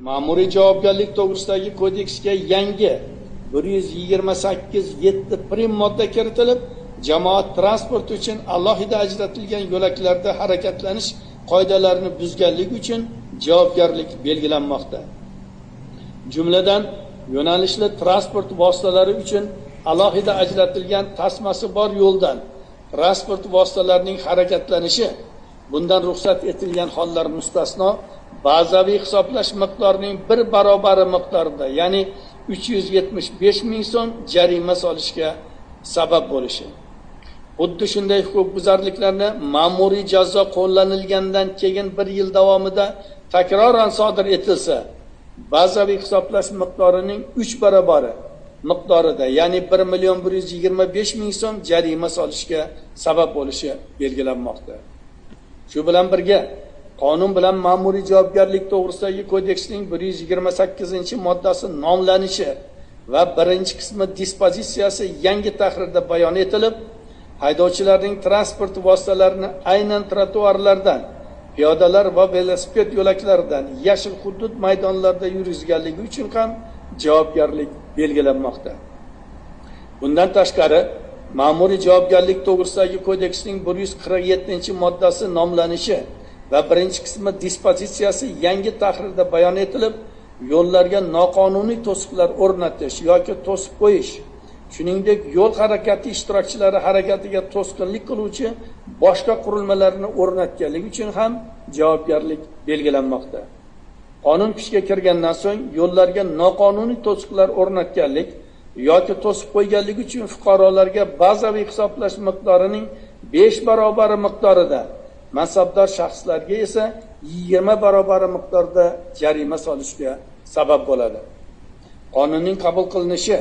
Ma'muriy javobgarlik to'g'risidagi kodeksga yangi 128.7 prim modda kiritilib, jamoat transporti uchun alohida ajratilgan yo'laklarda harakatlanish qoidalarini buzganlik uchun javobgarlik belgilanmoqda. Jumladan, yo'nalishli transport vositalari uchun alohida ajratilgan tasmasi bor yo'ldan transport vositalarining harakatlanishi, bundan ruxsat etilgan hollar mustasno, bazaviy hisoblash miqdorining bir barobari miqdorida, ya'ni 375 ming so'm jarima solishga sabab bo'lishi. Xuddi shunday huquqbuzarliklarni ma'muriy jazo qo'llanilgandan keyin bir yil davomida takroran sodir etilsa, bazaviy hisoblash miqdorining 3 barobari miqdorida, ya'ni 1 million 125 ming so'm jarima solishga sabab bo'lishi belgilanmoqda. Shu bilan birga, qonun bilan ma'muriy javobgarlik to'g'risidagi kodeksning 128-moddasi nomlanishi va birinchi qismi dispozitsiyasi yangi tahrirda bayon etilib, haydovchilarning transport vositalarini aynan trotuarlardan, piyodalar va velosiped yo'laklaridan yashil hudud maydonlarida yurgizganligi uchun ham javobgarlik belgilanmoqda. Bundan tashqari, ma'muriy javobgarlik to'g'risidagi kodeksning 147-moddasi nomlanishi va birinchi qismi dispozitsiyasi yangi tahrirda bayon etilib, yo'llarga noqonuniy to'siqlar o'rnatish yoki to'sib qo'yish, shuningdek yo'l harakati ishtirokchilari harakatiga to'sqinlik qiluvchi boshqa qurilmalarni o'rnatganlik uchun ham javobgarlik belgilanmoqda. Qonun kuchga kirgandan so'ng yo'llarga noqonuniy to'siqlar o'rnatganlik yoki to'sib qo'yganlik uchun fuqarolarga bazaviy hisoblash miqdorining 5 barobari miqdorida, mansabdor shaxslarga esa 20 barobari miqdorda jarima solishga sabab bo'ladi. Qonunning qabul qilinishi